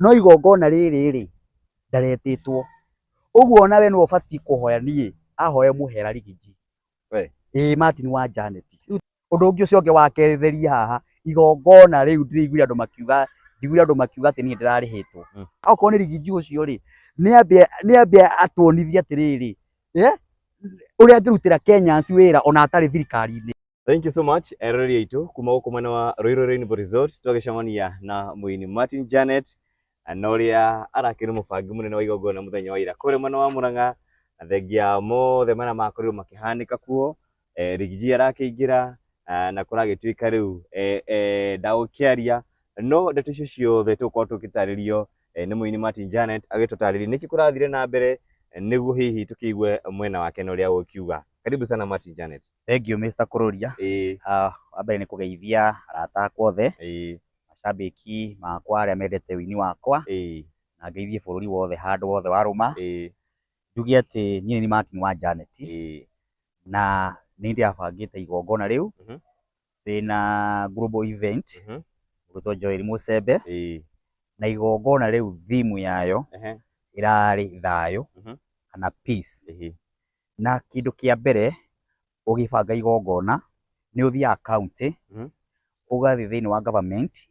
No igongona rĩrĩ rĩ, ndaretĩtwo. Ũguo onawe nĩwe ũbatiĩ kũhoya niĩ ahoe mũhera Rigiji. We. Ĩĩ Martin wa Janet. Ũndũ ũngĩ ũcio ũngĩ wa kerĩ theria haha, igongona rĩu ndĩraiguire andũ makiuga, njiguire andũ makiuga atĩ niĩ ndĩrarĩhĩtwo. Okorwo nĩ Rigiji ũcio rĩ, nĩ ambe atuonithie atĩrĩrĩ, ũrĩa angĩrutĩra Kenyans wĩra ona atarĩ thirikari-inĩ. Thank you so much eroreri aitũ kuma gũkũ mwena wa Ruiru Rainbow Resort twagĩcemania na mũini Martin Janet na ũrĩa arakĩrĩ mũbangi mũnene wa igongona mũthenya wa ira kũrĩa mwena wa Murang'a, na thengia mothe marĩa makorirwo makĩhanĩka kuo, Rigiji arakĩingĩra na kũragĩtuĩka rĩu ndagũkĩaria, no ndeto icio ciothe tũgũkorwo tũgĩtarĩrio nĩ mũini Martin Janet agĩtũtarĩria nĩkĩ kũrathire na mbere nĩguo hihi tũkĩigue mwena wake na ũrĩa agũkiuga. Karibu sana Martin Janet. Thank you Mr. Kururia. Wa mbere nĩ kũgeithia arata akwa othe, macambĩki makwa arĩa mendete ũini wakwa, na ngeithie bũrũri wothe handũ wothe warũma. Njuge atĩ niĩ nĩ Martin wa Janet, na nĩ ndĩrabangĩte igongona rĩu, twĩna global event, ũgwĩtwo Joel Mũcembe, na igongona rĩu theme yayo ĩrarĩ thayũ kana peace. Na kĩndũ kĩa mbere ũgĩbanga igongona nĩ ũthiaga county, ũgathiĩ thĩinĩ wa government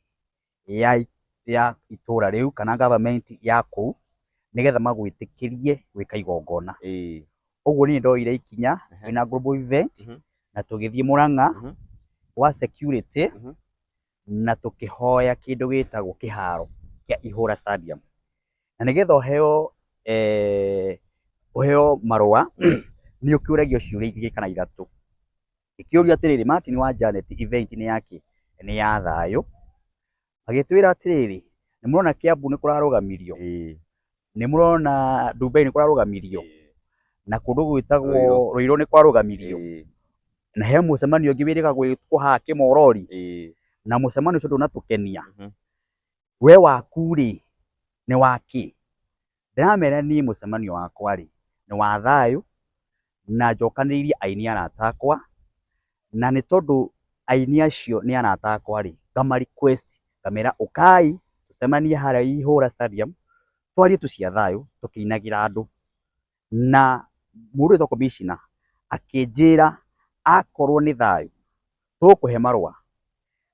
ya itũra rĩu kana government ya kũu nĩgetha magwĩtĩkĩrie gwĩka igongona. Ũguo niĩ ndoire ikinya twĩna global event na tũgĩthiĩ Murang'a gwa security na tũkĩhoya kĩndũ gĩtagwo kĩharo kĩa Ihũra Stadium. Na nĩgetha ũheo marũa nĩ ũkĩũragio ciũria igĩrĩ kana ithatũ. Gĩkĩũrio atĩrĩrĩ, Martin wa Janet event nĩ yakĩ? Nĩ ya thayũ. Magĩtwĩra atĩrĩrĩ, nĩ mũrona Kiambu nĩ kũrarũgamirio, nĩ mũrona Dubai nĩ kũrarũgamirio, na kũndũ gwĩtagwo Ruiru nĩ kwarũgamirio, na he mũcemanio ũngĩ wĩrĩga gwĩkwo haha Kĩmorori, na mũcemanio ũcio ndũnatũkenia. We waku rĩ, nĩ wakĩ? Ndĩramera niĩ mũcemanio wakwa rĩ, nĩ wa thayũ, na njokanĩrĩirie aini arata akwa, na nĩ tondũ aini acio nĩ arata akwa rĩ, ngama request ngamera ũkai tũcemanie harĩa Ihũra Stadium, twarie tu cia thayũ tũkĩinagĩra andũ. Na mũndũ wĩtagwo commissioner akĩnjĩra akorwo nĩ thayũ tũgũkũhe marũa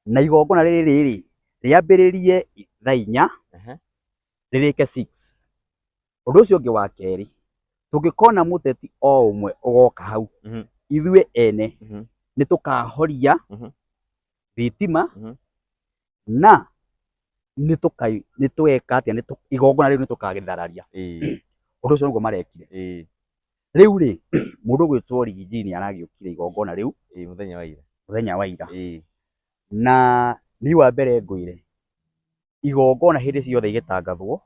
na igongona rĩrĩ rĩ rĩambĩrĩrie thaa 4 rĩrĩke 6. Ũndũ ũcio ũngĩ wa kerĩ, tũngĩkona mũteti o ũmwe ũgoka hau, ithuĩ ene nĩ tũkahoria thitima na nĩ tũgeka atĩa, igongona rĩu nĩ tũkarĩthararia. Ũndũ ũcio nĩguo marekire. Rĩu rĩ, mũndũ ũgwĩtwo Rigiji nĩ aragĩũkire igongona rĩu Mũthenya wa ira. Mũthenya wa ira. Na niĩ wa mbere ngwĩre, igongona hĩndĩ ciothe igĩtangathwo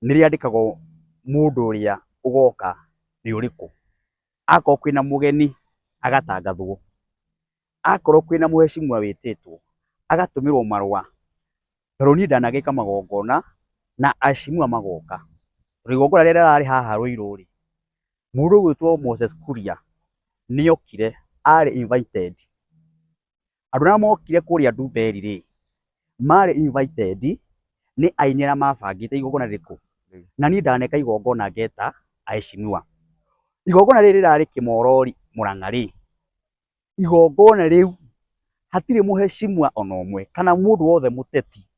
nĩ rĩandĩkagwo mũndũ ũrĩa ũgoka nĩ ũrĩkũ. Akorwo kwĩna mũgeni agatangathwo, akorwo kwĩna mũheshimiwa wĩtĩtwo agatũmĩrwo marũa. Tondũ niĩ ndanagĩka magongona na aheshimiwa magoka. Tondũ igongona rĩrĩa rĩrarĩ haha Ruiru rĩ, mũndũ ũgwĩtwo Moses Kuria nĩ okire arĩ invited. Andũ arĩa mokire kũrĩa Ndumberi rĩ, marĩ invited nĩ aini arĩa mabangĩte igongona rĩrĩkũ. Na niĩ ndaneka igongona ngeta aheshimiwa. Igongona rĩrĩ rĩrarĩ Kĩmorori Mũrang'a rĩ, igongona rĩu hatirĩ mũheshimiwa ona ũmwe kana mũndũ wothe mũteti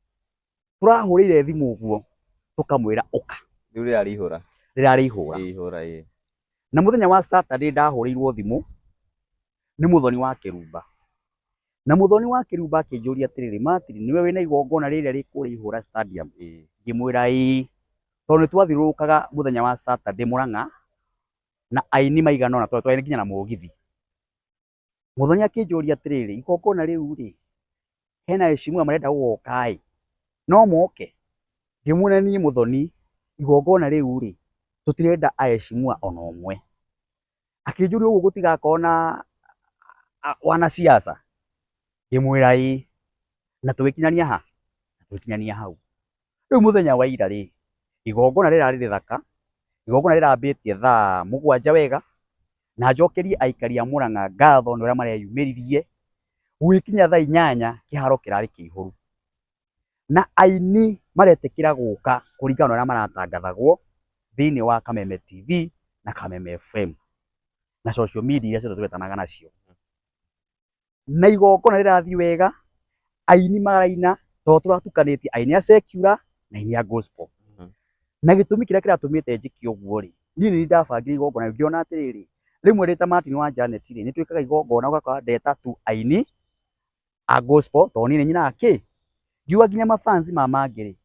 tũrahũrĩire thimũ ũguo tũkamwĩra ũka. Rĩu rĩrarĩ ihũra. Rĩrarĩ ihũra. Ihũra, ĩĩ. Na mũthenya wa Saturday ndahũrĩirwo thimũ nĩ Mũthoni wa Kĩrumba. Na Mũthoni wa Kĩrumba akĩnjũria atĩrĩrĩ, Martin nĩwe wĩna igongona rĩrĩa rĩ kũrĩa Ihũra Stadium? Ngĩmwĩra ĩĩ. Tondũ nĩ twathiũrũrũkaga mũthenya wa Saturday Mũrang'a na aini maigana ũna, twarĩ nginya na mũgithi. Mũthoni akĩnjũria atĩrĩrĩ, igongona rĩu rĩ, hena heshimiwa marenda gũgoka ĩ, no moke? Ngĩmwĩra niĩ Mũthoni, igongona rĩu rĩ, tũtirenda aheshimiwa ona ũmwe. Akĩnjũria ũguo gũtigakorwo na wanasiasa? Ngĩmwĩra ĩĩ. Na tũgĩkinyania ha? Tũgĩkinyania hau. Rĩu mũthenya wa ira rĩ, igongona rĩrarĩ rĩthaka, igongona rĩrambĩtie thaa 7 wega, na njokerie aikari a Mũrang'a ngatho nĩ ũrĩa mareyumĩririe, gũgĩkinya thaa 8 kĩharo kĩrarĩ kĩihũru. Na aini Maretĩkĩra gũka kũringana na ũrĩa maratangathagwo thĩinĩ wa Kameme TV na Kameme FM na social media iria ciothe tũretanaga nacio. Na igongona rĩrathiĩ wega, aini maraina tondũ tũratukanĩtie aini a secular na aini a gospel. Na gĩtũmi kĩrĩa kĩratũmĩte njĩke ũguo rĩ, niĩ nĩ niĩ ndabangire igongona rĩu ngĩona atĩrĩrĩ, rĩmwe ndĩ ta Martin wa Janet rĩ, nĩ twĩkaga igongona ũgakora ndeta tu aini a gospel tondũ niĩ nĩ nyinaga kĩ, ngiuga nginya ma fans ma mangĩ rĩ,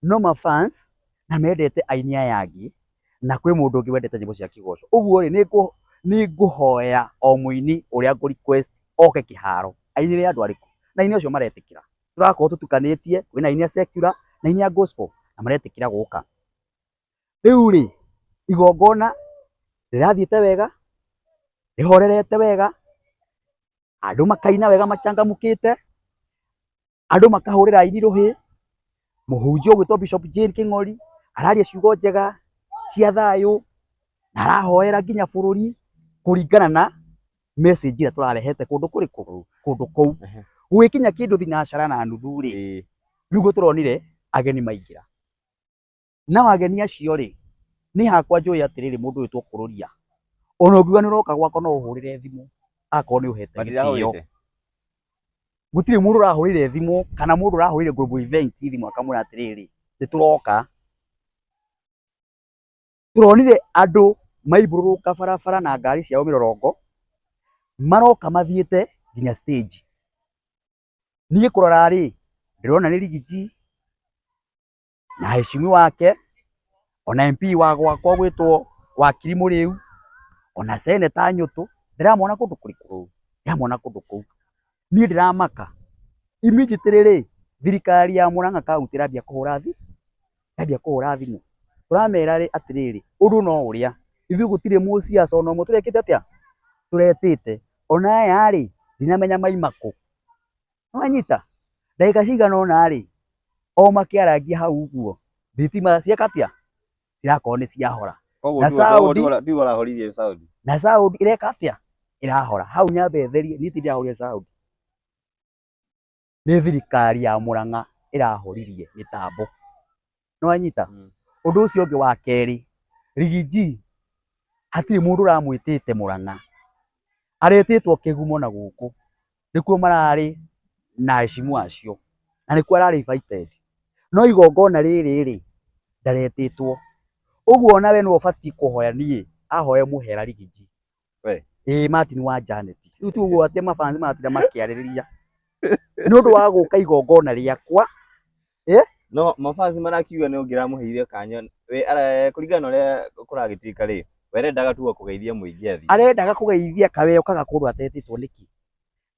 no ma fans na mendete aini aya angĩ na kwĩ mũndũ ũngĩ wendete nyĩmbo cia kĩgoco. Ũguo rĩ, nĩ ngũhoya o mũini ũrĩa ngũ request oke kĩharo ainĩre andũ arĩkũ, na aini acio maretĩkĩra. Tũrakorwo tũtukanĩtie, kwĩna aini a secular na aini a gospel na maretĩkĩra gũka. Rĩu rĩ, igongona rĩrathiĩte wega, rĩhorerete wega, andũ makaina wega machangamũkĩte, andũ makahũrĩra aini rũhĩ, mũhunjia ũgwĩtwo Bishop Jane Kĩng'ori araria ciugo njega cia thayũ na arahoera nginya bũrũri kũringana na message ĩrĩa tũrarehete kũndũ kũrĩkũ? Kũndũ kũu. Gũgĩkinya kĩndũ thinacara na nuthu rĩ, nĩguo tũronire ageni maingĩra. Nao ageni acio rĩ, niĩ hakwa njũĩ atĩrĩrĩ, mũndũ ũyũ tũkũrũria, ona ũngiuga nĩ ũroka gwakwa no ũhũrĩre thimũ akorwo nĩ ũhete gĩtĩo. Matirahũrĩte? Gũtirĩ mũndũ ũrahũrĩire thimũ kana mũndũ ũrahũrĩire Global Event thimũ akamwĩra atĩrĩrĩ, nĩ tũroka. Tũronire andũ maimbũrũrũka barabara na ngari ciao mĩrorongo, maroka mathiĩte nginya stage. Niĩ kũrora rĩ, ndĩrona nĩ Riggy G na heshimi wake, ona MP wa gwakwa gwĩtwo Wakiri Mũrĩu, ona Seneta Nyũtũ, ndĩramona kũndũ kũrĩkũ? Ndĩramona kũndũ kũu. Niĩ ndĩramaka immediately rĩ, thirikari ya Murang'a county ĩrambia kũhũra ĩrambia kũhũra thimũ. Tũramera rĩ atĩrĩrĩ, ũndũ no ũrĩa, ithuĩ gũtirĩ mũciaca ona ũmwe tũrekĩte atĩa? Tũretĩte. Ona aya rĩ, ndinamenya maima kũ. Nĩwanyita? Ndagĩka cigana ũna rĩ, o makĩarangia hau ũguo, thitima cieka atĩa? Cirakorwo nĩ ciahora. Koguo Na tiwe sound, tiwe ũrahoririe sound. Na sound ĩreka atĩa? Ĩrahora. Hau nyambe therie, niĩ ti ndĩrahoria sound. Nĩ thirikari ya Murang'a ĩrahoririe mĩtambo. Nĩwanyita? Ũndũ ũcio ũngĩ wa kerĩ, Riggy G hatirĩ mũndũ ũramwĩtĩte Murang'a. Aretĩtwo kĩgumo na gũkũ. Nĩkuo mararĩ na heshimu acio. Na nĩkuo ararĩ invited. No igongona rĩrĩ rĩ, ndaretĩtwo. Ũguo onawe nĩwe ũbatiĩ kũhoya niĩ, ahoe mũhera Riggy G. We. Ĩĩ Martin wa Janet. Rĩu ti ũguo atĩ mabanzi maratinda makĩarĩrĩria. Nĩ ũndũ wa gũka igongona rĩakwa. No mafansi marakiuga nĩ ũngĩramũheire kanya we kũringana na ũrĩa kũragĩtuĩka rĩ, we arendaga tu o kũgeithia mũingĩ athiĩ. Arendaga kũgeithia kawe okaga kũndũ atetĩtwo nĩkĩ?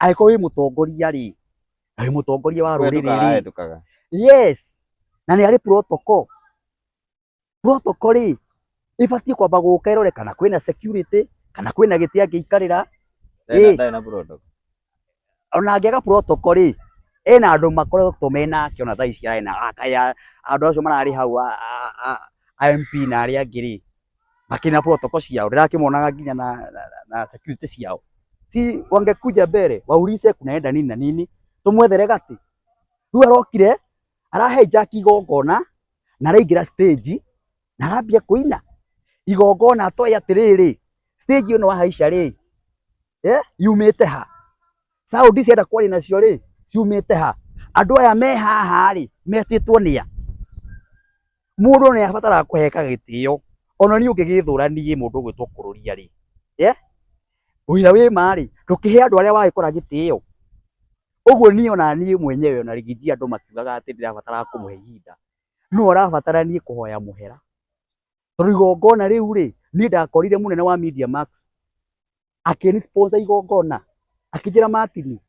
Angĩkorwo wĩ mũtongoria rĩ, na wĩ mũtongoria wa rũrĩrĩ rĩ. Kũhetũka. Yes. Na nĩ harĩ protocol. Protocol rĩ, ĩbatiĩ kwamba gũka ĩrore kana kwĩna security, kana kwĩna gĩtĩ angĩikarĩra. Ndarĩ na protocol. Ona angĩaga protocol rĩ, ena andũ makoretwo menake ona thaa ici arĩ na akaya andũ acio mararĩ hau a MP na arĩa angĩ rĩ, makĩrĩ na protocol ciao, ndĩrakĩmonaga nginya na security ciao. Si wangekuja mbere waulize kunaenda nini na nini, tũmwethere gatĩ. Rĩu arokire arahijack igongona na araingĩra stage na arambia kũina igongona atoĩ atĩrĩrĩ, stage ĩno wahaica rĩ, yumĩte ha? Sound cienda kwaria nacio rĩ, ciumĩte ha? Andũ aya me haha rĩ, metĩtwo nĩa? Mũndũ nĩ abataraga kũheka gĩtĩo. Ona niĩ ũngĩgĩthũra niĩ mũndũ ũgwĩtwo Kũrũria rĩ, ũira wĩ ma rĩ, ndũkĩhe andũ arĩa wagĩkora gĩtĩo. Ũguo niĩ ona niĩ mwenyewe ona Riggy G andũ makiugaga atĩ ndĩrabatara kũmũhe ihinda, no arabatara niĩ kũhoya mũhera. Tondũ igongona rĩu rĩ, niĩ ndakorire mũnene wa Media Max akĩni sponsor igongona, akĩnjĩra Martin,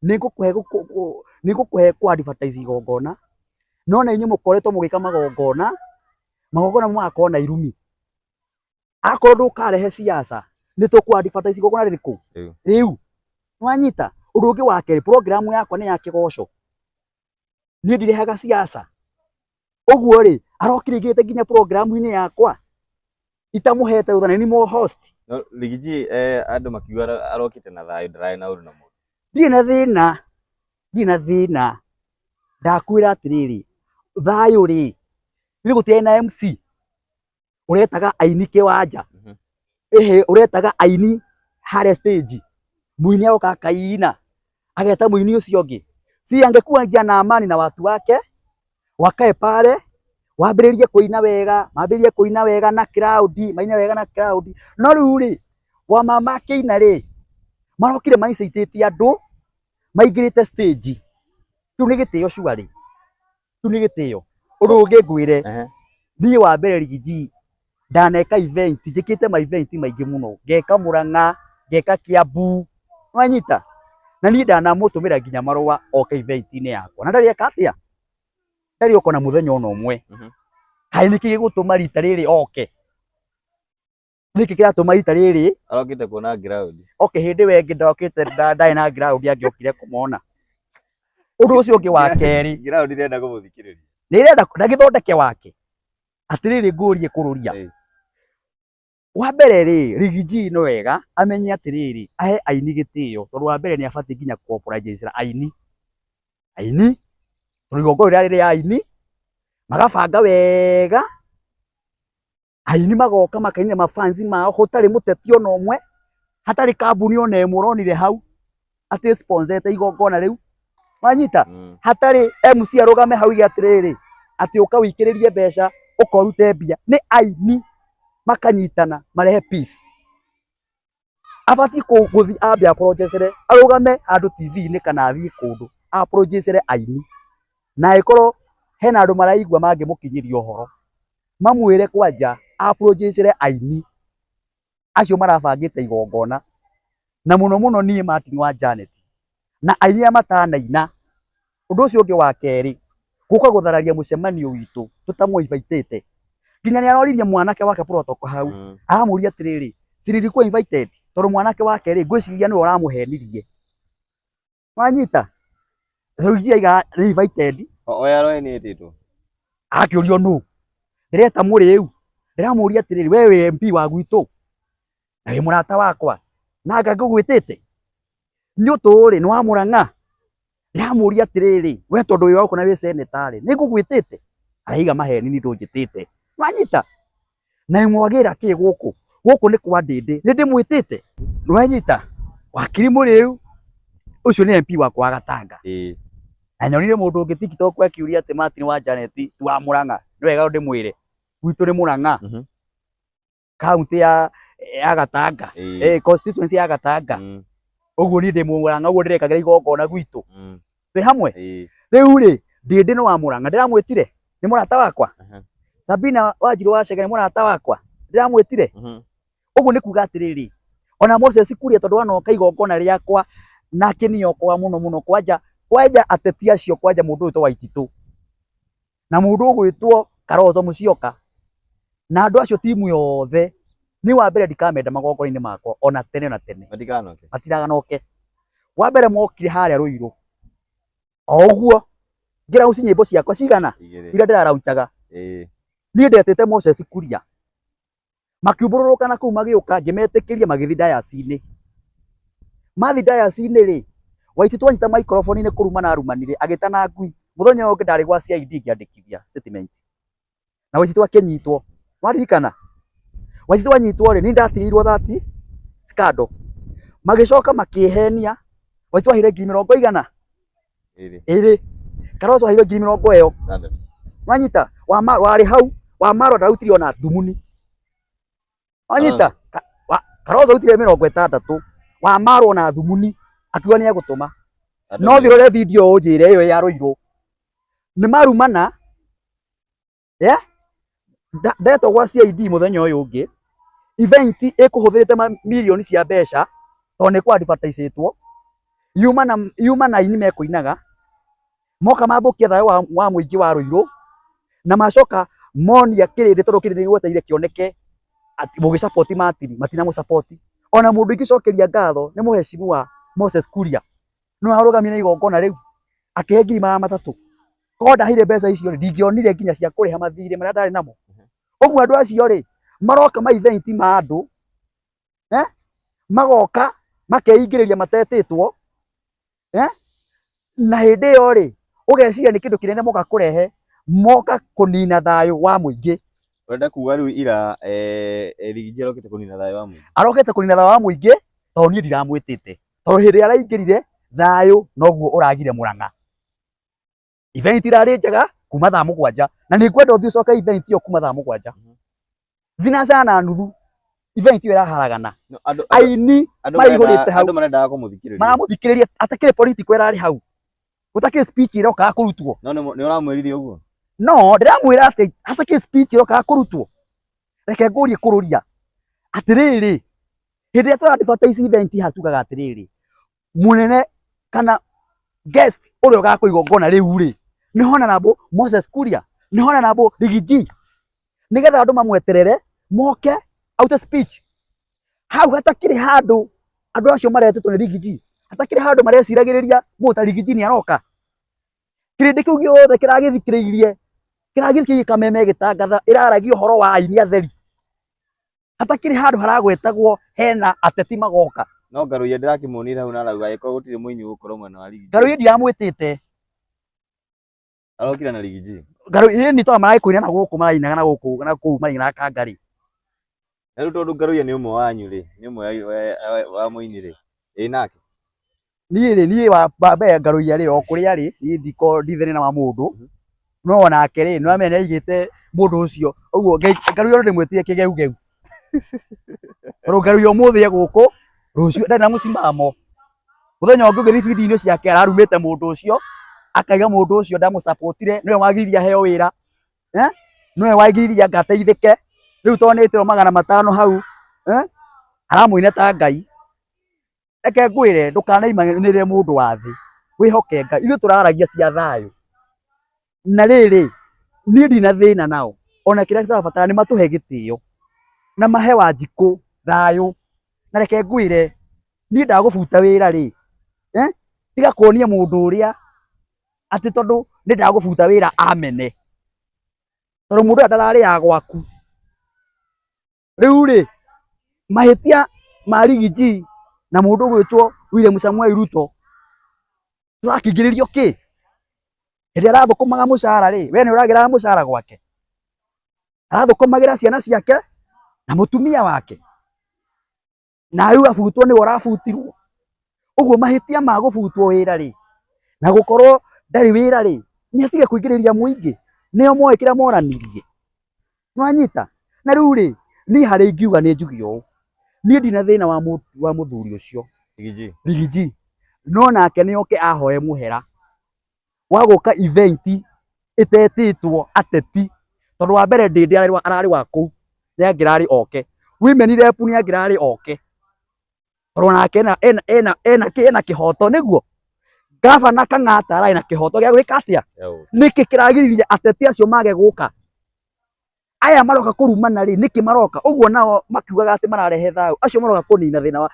nĩngũkũhe kũ advertise igongona, no na inyuĩ mũkoretwo mũgĩka magongona, magongona magakorwo na irumi. Akorwo ndũkarehe siasa, nĩ tũkũ advertise igongona rĩrĩkũ? Rĩu. Nĩwanyita? Ũndũ ũngĩ wa kerĩ, program yakwa nĩ ya kĩgoco. Niĩ ndirehaga siasa. Ũguo rĩ, arokire aingĩrĩte nginya program-inĩ yakwa itamũhete rũtha, na nĩ mo host. No Riggy G andũ makiuga arokĩte na thayũ, ndararĩ na ũru na mũndũ. Ndirĩ na thĩna, ndirĩ na thĩna. Ndakwĩra atĩrĩrĩ, Thayũ rĩ, ithuĩ gũtirĩ na MC ũretaga aini kĩwanja, ĩhĩ ũretaga aini harĩa stage, mũini aroka akaina, ageta mũini ũcio ũngĩ. Si angekuwa ngia na amani na watu wake, wakae pale, wambĩrĩrie kũina wega, mambĩrĩrie kũina wega na crowd, maine wega na crowd. No rĩu rĩ, wamama akĩina rĩ, marokire maicaitĩte andũ, maingĩrĩte stage. Kĩu nĩ gĩtĩo surely. Kĩu nĩ gĩtĩo. Ũndũ ũngĩ ngwĩre, niĩ wa mbere Riggy G, ndaneka event, njĩkĩte ma event maingĩ mũno, ngeka Murang'a, ngeka Kiambu, nĩwanyita? Na niĩ ndanamũtũmĩra nginya marũa oke event-inĩ yakwa, na ndarĩ eka atĩa? Ndarĩ oka ona mũthenya ona ũmwe. Kaĩ nĩkĩ gĩgũtũma rita rĩrĩ oke? Nĩkĩ kĩratũma rita rĩrĩ Arokĩte kuona ground. Oke hĩndĩ ĩyo ĩngĩ ndokĩte ndarĩ na ground angĩokire kũmona. Ũndũ ũcio ũngĩ wa kerĩ. Ground irenda kũmũthikĩrĩria. Nĩ ĩrenda na gĩthondeke wake. Atĩrĩrĩ ngũrie kũrũria. Wa mbere rĩ, Riggy G nĩ wega amenye atĩrĩrĩ, ahe aini gĩtĩo tondũ wa mbere nĩ abatiĩ nginya kũ apologize aini. Aini, tondũ igongona rĩrarĩ rĩa aini, magabanga wega aini magoka makainĩra mafans mao gũtarĩ mũteti ona ũmwe, hatarĩ kambuni ona ĩmwe ũronire hau atĩ sponsete igongona rĩu, wanyita? Hatarĩ MC arũgame hau oige atĩrĩrĩ, atĩ ũka wĩikĩrĩrie mbeca, ũka ũrute mbia, nĩ aini makanyitana marehe peace. Abatiĩ gũthiĩ ambe apologizere, arũgame handũ TV-inĩ kana athiĩ kũndũ apologizere aini, na angĩkorwo hena andũ maraigua mangĩmũkinyĩria ũhoro, mamwĩre kwanja apologizere aini acio marabangĩte igongona, na mũno mũno niĩ Martin wa Janet, na aini arĩa matanaina. Ũndũ ũcio ũngĩ wa kerĩ, gũka gũthararia mũcemanio witũ tũtamũ invite ĩte. Nginya nĩ aroririe mwanake wake protocol hau, aramũria atĩrĩrĩ, si nilikuwa invited? Tondũ mwanake wake rĩ, ngwĩciria nĩwe ũramũhenirie. Wanyita? Rĩu aiga nĩ invited. Oya roe nĩ ĩtĩtwo. Akĩũrio nũ? Ndĩreta mũrĩu, ndĩramũria atĩrĩrĩ, we wĩ MP wa gwitũ na wĩ mũrata wakwa na anga ngũgwĩtĩte nĩ ũtũũrĩ nĩ wa Mũrang'a. Ndĩramũria atĩrĩrĩ, we tondũ wĩ wa gũkũ na wĩ senator rĩ, nĩ ngũgwĩtĩte? Araiga maheni ni ndũnjĩtĩte. Wanyita? Na mwagĩra kĩ gũkũ? Gũkũ nĩ kwa Ndĩndĩ, nĩ ndĩmwĩtĩte? Nĩwanyita? Wakiri Mũrĩu, ũcio nĩ MP wakwa wa Gatanga. Na nyonire mũndũ ũngĩ TikTok akiuria atĩ Martin wa Janet ti wa Mũrang'a. Nĩ wega ndĩmwĩre, gwitũ nĩ Mũrang'a. Kaunti ya Gatanga. Constituency ya Gatanga. Ũguo niĩ ndĩ Mũrang'a, ũguo ndĩrekagĩra igongona gwitũ. Twĩ hamwe? Rĩu rĩ, Ndĩndĩ nĩ wa Mũrang'a, ndĩramwĩtire? Nĩ mũrata wakwa? Sabina Wanjirũ wa Chege nĩ mũrata wakwa? Ndĩramwĩtire? Ũguo nĩ kuga atĩrĩrĩ, ona Moses Kuria tondũ anoka igongona rĩakwa na akĩniokoa mũno mũno kwanja kwanja ateti acio kwanja mũndũ ũyũ Waititũ na mũndũ ũgwĩtwo Kalonzo Musyoka na andũ acio timu yothe niĩ wa mbere ndikamenda magongona-inĩ makwa ona tene ona tene. Matikanoke. Matiraganoke. Wa mbere mokire harĩa Ruiru o ũguo ngĩraunci nyĩmbo ciakwa cigana iria ndĩraraunchaga. Niĩ ndetĩte Moses Kuria makiumbũrũrũka na kũu magĩũka ngĩmetĩkĩria magĩthiĩ dayasi-inĩ. Mathiĩ dayasi-inĩ rĩ, Waititũ anyita microphone nĩ kũrumana arumanire agĩtana ngui. Mũthenya ũyũ ũngĩ ndarĩ gwa CID ngĩandĩkithia statement na Waititũ akĩnyitwo. Waririkana? Waititũ anyitwo rĩ, niĩ ndatigĩirwo that scandal. Magĩcoka makĩhenia Waititũ aheire ngiri mĩrongo igana ĩrĩ. Kalonzo aheirwo ngiri mĩrongo ĩyo. Wanyita? Warĩ hau Wamarwa ndarutire ona thumuni. Wanyita? Kalonzo arutire mĩrongo ĩtandatũ, Wamarwa ona thumuni akiuga nĩ egũtũma. No thiĩ ũrore video ũnjĩre ĩyo ya Ruiru. Nĩ marumana yeah? Ndetwo gwa CID mũthenya ũyũ ũngĩ, event ĩkũhũthĩrĩte mirioni cia mbeca tondũ nĩ kũ advertise-ĩtwo, yuma na aini mekũinaga, moka mathũkia thayũ wa mũingĩ wa Ruiru, na macoka monia kĩrĩndĩ tondũ kĩrĩndĩ gĩgwetereire kĩoneke atĩ mũgĩ support Martin, matinamũ support. Ona mũndũ ingĩcokeria ngatho nĩ mũheshimiwa Moses Kuria, nĩwe warũgamire na igongona rĩu akĩhe ngiri magana matatũ. Korwo ndaheire mbeca icio rĩ, ndingĩonire nginya cia kũrĩha mathirĩ marĩa ndarĩ namo. Ũguo andũ acio rĩ, maroka ma event ma andũ, magoka makeingĩrĩria matetĩtwo, na hĩndĩ ĩyo rĩ, ũgeciria nĩ kĩndũ kĩnene moka kũrehe, Moka kũnina thayũ wa mũingĩ. Ũrenda kuga rĩu ira Riggy G arokĩte kũnina thayũ wa mũingĩ? Arokĩte kũnina thayũ wa mũingĩ tondũ niĩ ndiramwĩtĩte. Tondũ hĩndĩ ĩrĩa araingĩrire thayũ noguo ũragire Murang'a. Event irarĩ njega kuma thaa 7 na nĩ ngwenda ũthiĩ ũcoke event ĩyo kuma thaa 7. Thinacara na nuthu event ĩyo ĩraharagana. No, andũ Aini andũ maihũrĩte hau. Andũ marendaga kũmũthikĩrĩria. Maramũthikĩrĩria atakĩrĩ political ĩrarĩ hau. Gũtakĩrĩ speech ĩrokaga kũrutwo. No nĩ ũramwĩrire ũguo? No ndĩramwĩra atĩ hatakĩrĩ speech ĩrokaga kũrutwo. Reke ngũrie kũrũria atĩrĩrĩ, hĩndĩ ĩrĩa tũra advertise event haha tugaga atĩrĩrĩ, mũnene kana guest ũrĩa ũgakwo igongona rĩu rĩ, nĩ Honorable Moses Kuria, nĩ Honorable Riggy G, nĩgetha andũ mamweterere moke aute speech. Hau hatakĩrĩ handũ andũ acio maretĩtwo nĩ Riggy G, hatakĩrĩ handũ mareciragĩrĩria mũndũ ta Riggy G nĩ aroka. Kĩrĩndĩ kĩu gĩothe kĩragĩthikĩrĩirie, kĩragĩthikĩrĩirie Kameme ĩgĩtangatha ĩraragia ũhoro wa aini atheri. Hatakĩrĩ handũ haragwetagwo hena ateti magoka. No Ngaruiya ndĩrakĩmuonire hau na arauga angĩkorwo gũtirĩ mũini ũgũkorwo mwena wa Riggy G. Ngaruiya ndiramwĩtĩte. Arokire na Riggy G. Ngaruiya nĩ tondũ maragĩkũina na gũkũ marainaga na gũkũ na kũu marainaga kangarĩ. Na rĩu tondũ Ngaruiya nĩ ũmwe wanyu rĩ, nĩ ũmwe wa mũini rĩ, ĩ nake? Niĩ rĩ, niĩ wa mbere Ngaruiya rĩ, o kũrĩa rĩ, niĩ ndiko ndithene na wa mũndũ. No onake rĩ, nĩ wamenya nĩ aigĩte mũndũ ũcio. Ũguo Ngaruiya ndĩmwĩtire kĩgeugeu. Tondũ Ngaruiya ũmũthĩ e gũkũ, rũciũ ndarĩ na mũsimamo. Mũthenya ũngĩ ũgĩthiĩ video-inĩ ciake ararumĩte mũndũ ũcio, akaiga mũndũ ũcio ndamũsapotire, nĩwe wagiririe aheo wĩra. Nĩwe wagiririe anga ateithĩke. Rĩu tondũ nĩ ĩtĩrwo 500 hau, aramũina ta Ngai. Reke ngwĩre ndũkanaimanĩre mũndũ wa thĩ, wĩhoke Ngai. Ithuĩ tũraragia cia thayũ. Na rĩrĩ, niĩ ndina thĩna nao, ona kĩrĩa tũrabatara nĩ matũhe gĩtĩo na mahe Wanjikũ thayũ. Na reke ngwĩre, niĩ ndagũbuta wĩra rĩ, tiga kuonia mũndũ ũrĩa atĩ tondũ nĩ ndagũbuta wĩra amene. Tondũ mũndũ ũrĩa ndararĩaga gwaku. Rĩu rĩ, mahĩtia ma Riggy G na mũndũ ũgwĩtwo William Samoei Ruto tũrakĩingĩrĩrio kĩ? Hĩndĩ ĩrĩa arathũkũmaga mũcara rĩ, we nĩ ũragĩraga mũcara gwake? Arathũkũmagĩra ciana ciake na mũtumia wake. Na rĩu abutwo nĩwe ũrabutirwo. Ũguo mahĩtia ma gũbutwo wĩra rĩ, na gũkorwo ndarĩ wĩra rĩ, nĩ atige kũingĩrĩria mũingĩ. Nĩo moĩ kĩrĩa moranirie. Nĩwanyita? Na rĩu rĩ, niĩ harĩa ingiuga nĩ njuge ũũ. Niĩ ndina thĩna wa mũthuri ũcio. Riggy G. Riggy G. No nake nĩ oke ahoe mũhera wa gũka event ĩtetĩtwo ateti. Tondũ wa mbere Ndĩndĩ ararĩ wa kũu, nĩ angĩrarĩ oke. Women rep nĩ angĩrarĩ oke. Tondũ nake ena kĩhoto nĩguo. Gavana Kang'ata ararĩ na kĩhoto gĩa gwĩka atĩa? Nĩkĩ kĩragiririe ateti acio mage gũka? Aya maroka kũrumana rĩ, nĩkĩ maroka? Ũguo nao makiugaga atĩ mararehe thayũ. Acio maroka kũnina thĩna wa,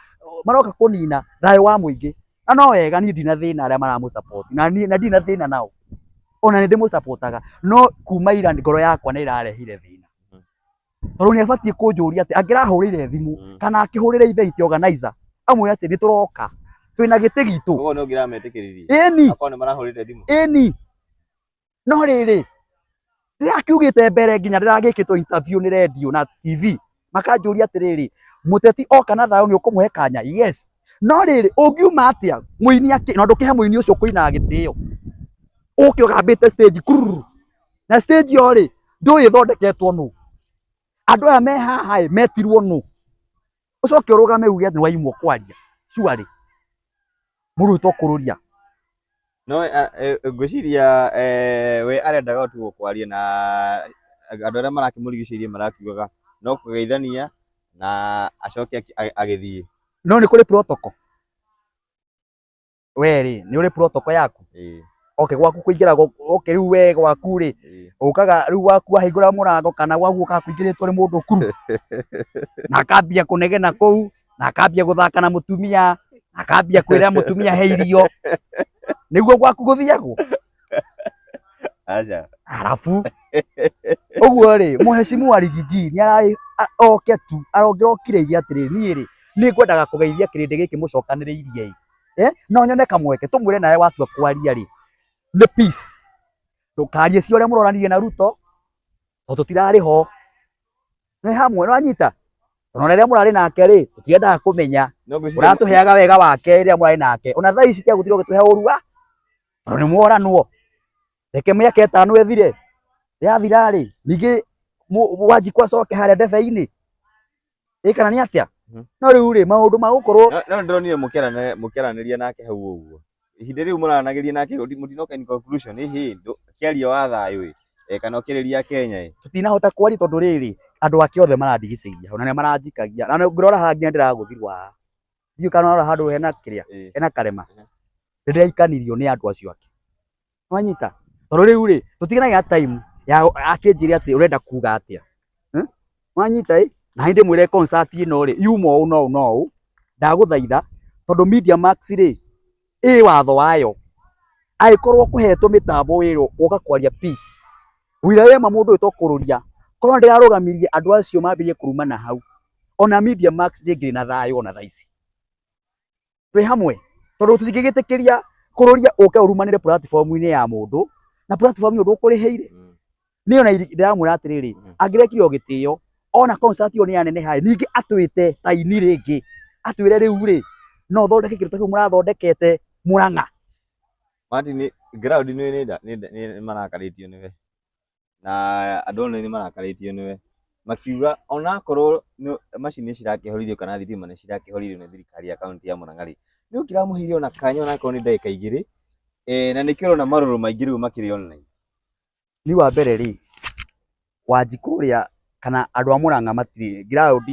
maroka kũnina thayũ wa mũingĩ. Na no wega niĩ ndina thĩna arĩa maramũsupport. Na niĩ na ndina thĩna nao. Ona nĩ ndĩmũsupportaga. No kuma ira ngoro yakwa nĩ ĩrarehire thĩna. Tondũ nĩ abatiĩ kũnjũria atĩ angĩrahũrĩire thimũ kana akĩhũrĩre event organizer amwĩre atĩ nĩ tũroka twĩna gĩtĩ gitũ. Ũguo nĩ ũngĩrametĩkĩririe? Ĩni. Akorwo nĩ marahũrĩte thimũ. Ĩni. No rĩrĩ, ndĩrakiugĩte mbere nginya ndĩragĩkĩtwo interview nĩ radio na TV makanjũria atĩrĩrĩ, mũteti oka na thayũ nĩ ũkũmũhe kanya? Yes. No rĩrĩ, ũngiuma atĩa mũini akĩ, na ndũkĩhe mũini ũcio ũkũinaga gĩtĩo, ũke ũgambĩte stage kururu. Na stage ĩyo rĩ, ndũĩ ĩthondeketwo nũ. Andũ aya me haha ĩ, metirwo nũ. Ũcoke ũrũgame uge atĩ nĩwaimwo kwaria. Surely, mũndũ ũyũ to kũrũria. No ngwĩciria we arendaga tu kwaria na andũ arĩa marakĩmũrigicĩirie marakiugaga no kũgeithania na acoke agĩthiĩ. No nĩ kũrĩ protocol. We rĩ, nĩ ũrĩ protocol yaku? Oke gwaku kũingĩra oke rĩu we gwaku rĩ, ũkaga rĩu gwaku wahingũra mũrango kana gwaku ũkaga kũingĩrĩtwo nĩ mũndũ kuru. Na akambia kũnegena kũu, na akambia gũthaka na mũtumia, na akambia kwĩra mũtumia he irio. Nĩguo gwaku gũthiagwo? Aca. Arabu. Ũguo rĩ, mũhecimu wa Riggy G nĩ ararĩ oke tu, arongĩrokire aige atĩrĩrĩ, niĩ rĩ, nĩ ngwendaga kũgeithia kĩrĩndĩ gĩkĩ mũcokanĩrĩirie ĩ. No nyone kamweke, tũmwĩre nawe watua kwaria rĩ, nĩ peace. Ndũkarie cia ũrĩa mũroranirie na Ruto tondũ tũtirarĩ ho. Nĩ hamwe nĩwanyita? Tondũ ona rĩrĩa mũrarĩ nake rĩ, tũtiendaga kũmenya. No ngwĩciria Ũratũheaga wega wake rĩrĩa mũrarĩ nake. Ona thaa ici tiga gũtinda ũgĩtũhe ũru wa tondũ nĩ mworanwo. Reke mĩaka ĩtano ĩthire. Yathira rĩ, ningĩ Wanjikũ acoke harĩa ndebe-inĩ. Ĩ kana nĩ atĩa? No rĩu rĩ, maũndũ ma gũkorwo No no ndĩronire mũkĩaranĩria nake hau ũguo. Ihinda rĩu mũraranagĩria nake mũtinoka in conclusion ĩhĩ kĩaria wa thayũ ĩ kana ũkĩrĩria Kenya ĩ. Tũtinahota kwaria tondũ rĩrĩ, andũ ake othe marandigicĩiria hau na nĩ maranjikagia. Na ngĩrora haha nginya ndĩragũthirwo haha. Ndiũĩ kana ũrarora handũ hena kĩrĩa, hena karema. Nĩ ndĩraikanirio nĩ andũ acio ake. Wanyita? Tondũ rĩu rĩ, tũtiganagia time ya akĩnjĩre atĩ ũrenda kuga atĩa. Wanyita ĩ? Na nĩ ndĩmwĩre concert ĩno rĩ, yuma ũũ na ũũ na ũũ, ndagũthaitha tondũ Media Max rĩ, ĩ watho wayo. Angĩkorwo ũkũhetwo mĩtambo wĩrwo ũka kwaria peace, wĩra wema mũndũ ũyũ to kũrũria. Korwo ndĩrarũgamirie andũ acio mambĩrĩrie kũrumana hau, ona Media Max ndĩngĩrĩ na thayũ ona thaa ici. Twĩ hamwe tondũ tũtingĩgĩtĩkĩria kũrũria ũke ũrumanĩre platform-inĩ ya mũndũ na platform ĩyo ndũkũrĩhĩire. Niĩ ona ndĩramwĩra atĩrĩrĩ, angĩrekire o gĩtĩo ona concert ĩyo nĩ yaneneha ĩ, ningĩ atwĩte ta aini rĩngĩ, atwĩre rĩu rĩ, no thondeke kĩndũ ta kĩu mũrathondekete Mũrang'a. Martin, ground nĩ marakarĩtio nĩwe. Na andũ othe nĩ marakarĩtio nĩwe, makiuga onakorwo macini nĩ cirakĩhoririo kana thitima nĩ cirakĩhoririo nĩ thirikari ya kaũntĩ ya Murang'a rĩ, nĩ ũkĩramũheire ona kanya onakorwo nĩ ndagĩka 2, na nĩkĩo ũrona marũrũ maingĩ rĩu makĩrĩ online. Niĩ wa mbere rĩ, Wanjikũ ũrĩa kana andũ a Murang'a matirĩ ground,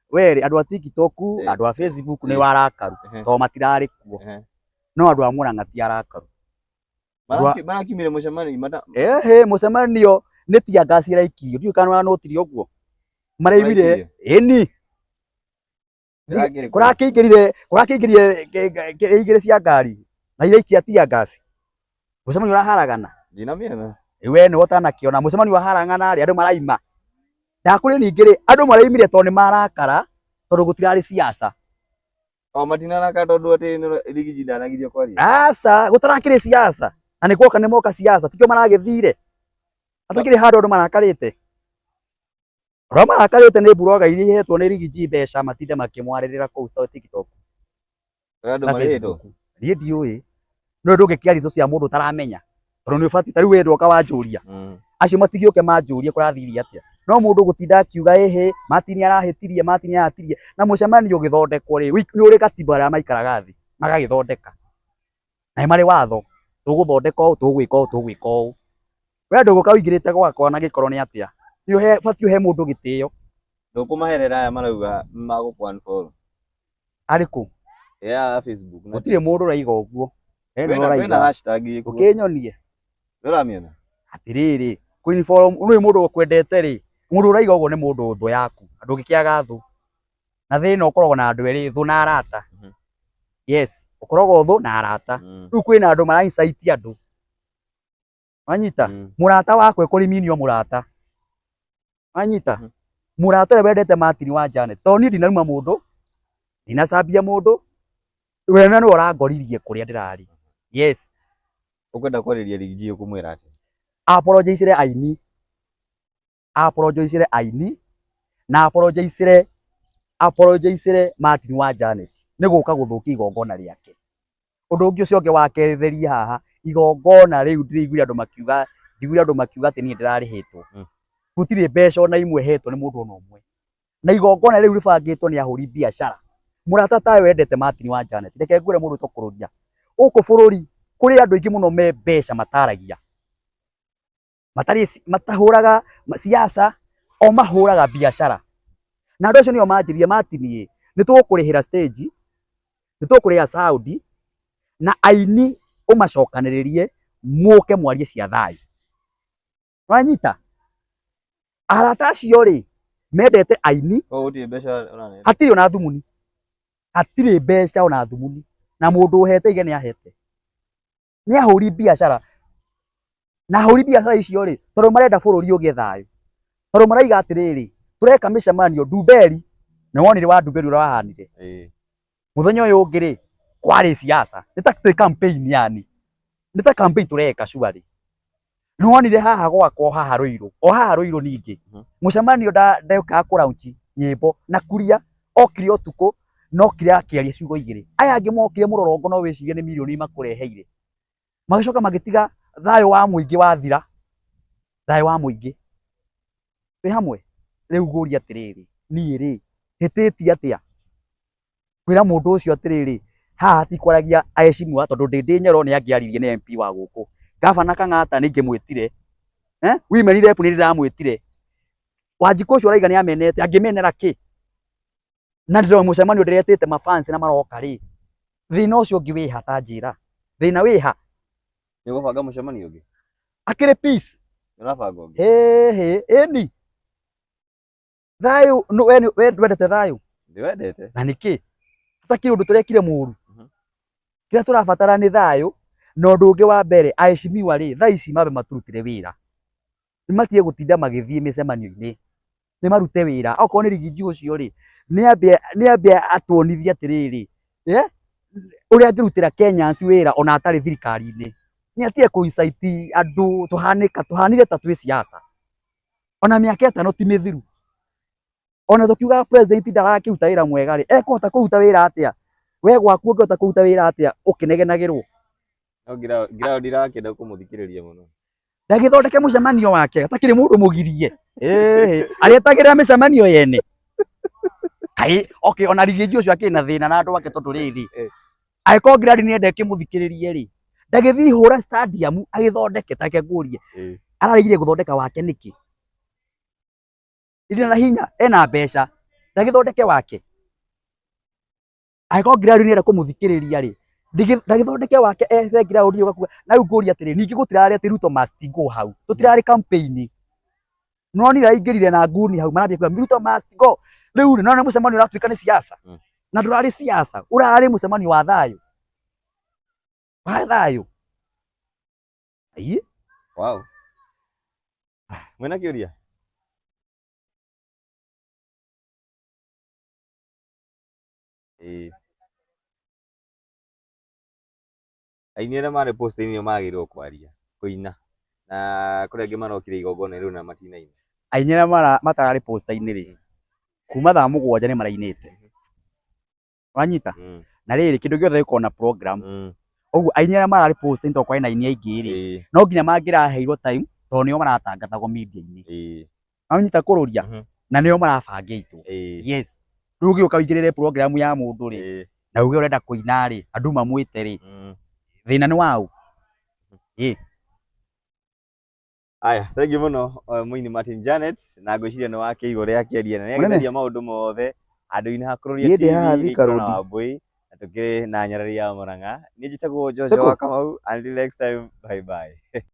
we rĩ, andũ a TikTok, andũ a Facebook nĩ arakaru tondũ matirarĩ kuo, no andũ a Murang'a ti arakaru. Marakiumire mũcemanio mata Ehe, mũcemanio nĩ tear gas ĩraikirio, ndiũĩ kana nĩũranotire ũguo. Maraimire, ĩni. Kũrakĩingĩrire, kũrakĩingĩrire igĩrĩ cia ngari na iraikia tear gas. Mũcemanio ũraharagana. Ndinamĩona. We nĩwe ũtanakĩona, mũcemanio waharagana rĩ, andũ maraima. Ndakũria ningĩ rĩ, andũ maraimire tondũ nĩ marakara tondũ gũtirarĩ siasa. O matinaraka tondũ atĩ Rigiji ndanagirio kwaria. Aca, gũtarakĩrĩ siasa. Na nĩ guoka nĩ moka siasa, tikĩo maragĩthire. Hatakĩrĩ handũ andũ marakarĩte. Andũ arĩa marakarĩte nĩ mburoga iria ihetwo nĩ Rigiji mbeca matinde makĩmwarĩrĩra kũu TikTok. Andũ Na marĩhĩtwo. Facebook. Niĩ ndiũĩ. No ndũngĩkĩaria thũ cia mũndũ ũtaramenya. Tondũ nĩ ũbatiĩ, ta rĩu we ndwoka wanjũria. Acio matigĩũke manjũrie kũrathirie atĩa. No mũndũ gũtinda akiuga ĩhĩ, Martin arahĩtirie, Martin arahĩtirie. Na mũcemanio ũgĩthondekwo rĩ, nĩ ũrĩ gatiba arĩa maikaraga thĩ, magagĩthondeka. Na nĩ marĩ watho, tũgũthondeka ũũ, tũgwĩka ũũ, tũgwĩka ũũ. We ndũgũka ũingĩrĩte gwakwa na gĩkorwo nĩ atĩa. Nĩ ũbatiĩ ũhe mũndũ gĩtĩo. Ndũkũmaherera aya marauga magũkũ unfollow. Arĩkũ? Ya Facebook. Gũtirĩ mũndũ ũraiga ũguo. We nĩwe Kwĩna ũraiga. hashtag ĩkuo. Ũkĩnyonie. Nĩũramĩona? Atĩrĩrĩ, kũ-unfollow nĩ mũndũ ũkwendete rĩ, mũndũ ũraiga ũguo nĩ mũndũ thũ yaku. Ndũngĩkĩaga thũ. Na thĩ ĩno ũkoragwo na andũ erĩ, thũ na arata. Yes, ũkoragwo thũ na arata. Rĩu kwĩna andũ mara incite andũ. Wanyita? Mũrata wakwa ekũrimiinio mũrata. Wanyita? Mũrata ũrĩa wendete Martin wa Janet. Tondũ niĩ ndinaruma mũndũ, ndinacambia mũndũ, we na nĩwe ũrangoririe kũrĩa ndĩrarĩ. Yes. Ũkwenda kwarĩria Riggy ũkũmwĩra atĩa? Apologize aini. Apologize aini na apologize apologize Martin wa Janet nĩ gũka gũthũkia igongona rĩake. Ũndũ ũngĩ ũcio ũngĩ wa kerĩ haha, igongona rĩu ndĩraiguire andũ makiuga, njiguire andũ makiuga atĩ niĩ ndĩrarĩhĩtwo. Gũtirĩ mbeca ona imwe hetwo nĩ mũndũ ona ũmwe. Na igongona rĩu rĩbangĩtwo nĩ ahũri biacara. Mũrata tawe wendete Martin wa Janet, reke ngwĩre mũndũ ũtokũrũria. Gũkũ bũrũri kũrĩ andũ aingĩ mũno me mbeca mataragia. Matarĩ matahũraga siasa, o mahũraga biacara. Na andũ acio nĩo manjĩrire Martin ĩ, nĩ tũgũkũrĩhĩra stage, nĩ tũgũkũrĩhĩra sound, na aini ũmacokanĩrĩrie mũke mwarie cia thayũ. Wanyita? Arata acio rĩ, mendete aini. Koguo gũtirĩ mbeca ũranengera? Hatirĩ ona thumuni. Hatirĩ mbeca ona thumuni. Na mũndũ ũhete ige nĩ ahete. Nĩ ahũri biacara. Na ahũri biacara icio rĩ, tondũ marenda bũrũri ũgĩe thayũ. Tondũ maraiga atĩrĩrĩ, tũreka mĩcemanio Ndumberi, nĩ wonire wa Ndumberi ũrĩa wahanire. Mũthenya ũyũ ũngĩ rĩ, kwarĩ siasa. Nĩ ta twĩ campaign yani. Nĩ ta campaign tũreka surely. Nĩwonire haha gwakwa o haha Ruiru, o haha Ruiru ningĩ mũcemanio ndokaga kũ launch nyĩmbo na kuria okire ũtukũ no kire akĩaria ciugo igĩrĩ. Aya angĩ mokire mũrorongo no wĩcirie nĩ mirioni makũreheire. Magĩcoka magĩtiga thayũ wa mũingĩ wathira, thayũ wa mũingĩ. Twĩ hamwe? Rĩu ngũria atĩrĩrĩ, niĩ rĩ, hĩtĩtie atĩa? Kwĩra mũndũ ũcio atĩrĩrĩ, haha hatikwaragia aheshimiwa tondũ Ndĩndĩ Nyoro nĩ angĩaririe nĩ MP wa gũkũ. Gavana Kang'ata nĩ ingĩmwĩtire. Eh? Women rep nĩ ndĩramwĩtire. Wanjikũ ũcio ũraiga nĩ amenete, angĩmenera kĩ? Na ndĩrona mũcemanio ndĩretĩte mafans na maroka rĩ. Thĩna ũcio ũngĩ wĩha ta njĩra. Thĩna wĩha? Nĩ ũgũbanga mũcemanio ũngĩ? Akĩrĩ peace. Nĩ ũrabanga ũngĩ? Hĩ hĩ, ĩni. Thayũ, we we ndwendete thayũ? Ndĩwendete. Na nĩkĩ? Hatakĩrĩ ũndũ tũrekire mũru. Kĩrĩa tũrabatara nĩ thayũ na ũndũ ũngĩ wa mbere aheshimiwa rĩ, thaa ici mambe maturutĩre wĩra. Nĩ matige gũtinda magĩthiĩ mĩcemanio-inĩ. Nĩ marute wĩra. Okorwo nĩ Rigiji ũcio rĩ, nĩ ambe atuonithie atĩrĩrĩ, ũrĩa angĩrutĩra Kenyans wĩra ona atarĩ thirikari-inĩ. Nĩ atige kũ incite andũ tũhanĩka, tũhanire ta twĩ siasa. Ona mĩaka ĩtano ti mĩthiru. Ona tũkiugaga president ndarakĩruta wĩra mwega rĩ, ekũhota kũruta wĩra atĩa? We gwaku ũngĩhota kũruta wĩra atĩa ũkĩnegenagĩrwo? No Ngiraũ ndirakĩenda kũmũthikĩrĩria mũno. Ndagĩthondeke mũcemanio wake atakĩrĩ mũndũ mũgirie. Ĩĩ, arĩetagĩrĩra mĩcemanio yene. Kaĩ, okay, ona Rigiji ũcio akĩrĩ na thĩna na andũ ake tondũ rĩrĩ, angĩkorwo Ngirari nĩenda ĩkĩmũthikĩrĩrie rĩ, ndagĩthiĩ hũra stadium agĩthondeke, ta reke ngũrie, araregire gũthondeka wake nĩkĩ? Irĩ na hinya, ena mbeca, ndagĩthondeke wake. Angĩkorwo Ngirari nĩenda kũmũthikĩrĩria rĩ, ndagĩthondeke wake ethe ground ĩyo gakuga. Na rĩu ngũria atĩrĩ, ningĩ gũtirarĩ atĩ Ruto must go hau, tũtirarĩ campaign. No nĩ raingĩrire na nguni hau marambia kuga Ruto must go. Rĩu rĩ, nona mũcemanio ũratuĩka nĩ siasa. Na ndũrarĩ siasa, ũrarĩ mũcemanio wa thayũ. Wa thayũ. Ai. Wow. Mwĩna kĩũria? Ĩĩ. Aini arĩa marĩ post-inĩ nĩo magĩrĩirwo kwaria, kũina. Na kũrĩ angĩ marokire igongona rĩu na matinaina. Aini arĩa matararĩ poster-inĩ rĩ, kuma thaa 7 nĩ marainĩte. Wanyita? Na rĩrĩ, kĩndũ gĩothe gĩkoragwo na program. Ũguo aini arĩa mararĩ poster-inĩ tondũ kwarĩ na aini aingĩ rĩ, no nginya mangĩraheirwo time tondũ nĩo maratangathagwo media-inĩ. Wanyita kũrũria? Na nĩo marabangĩtwo. Yes. Rĩu ũgĩũka ũingĩrĩre program ya mũndũ rĩ, na uge ũrenda kũina rĩ, andũ mamwĩte rĩ, thĩna nĩ waũ? Ĩĩ. Aya, thank you mũno mũini Martin Janet, na ngwĩciria nĩ wakĩigua ũrĩa akĩaria na nĩ agĩtheria maũndũ mothe handũ-inĩ ha Kũrũria Niĩ TV ndĩ haha Thika gĩikaro na Road. Wambũi, na tũkĩrĩ na nyarari ya Mũrang'a. Niĩ njĩtagwo Jojo Tĩkũ? wa Kamau, until next time, bye bye.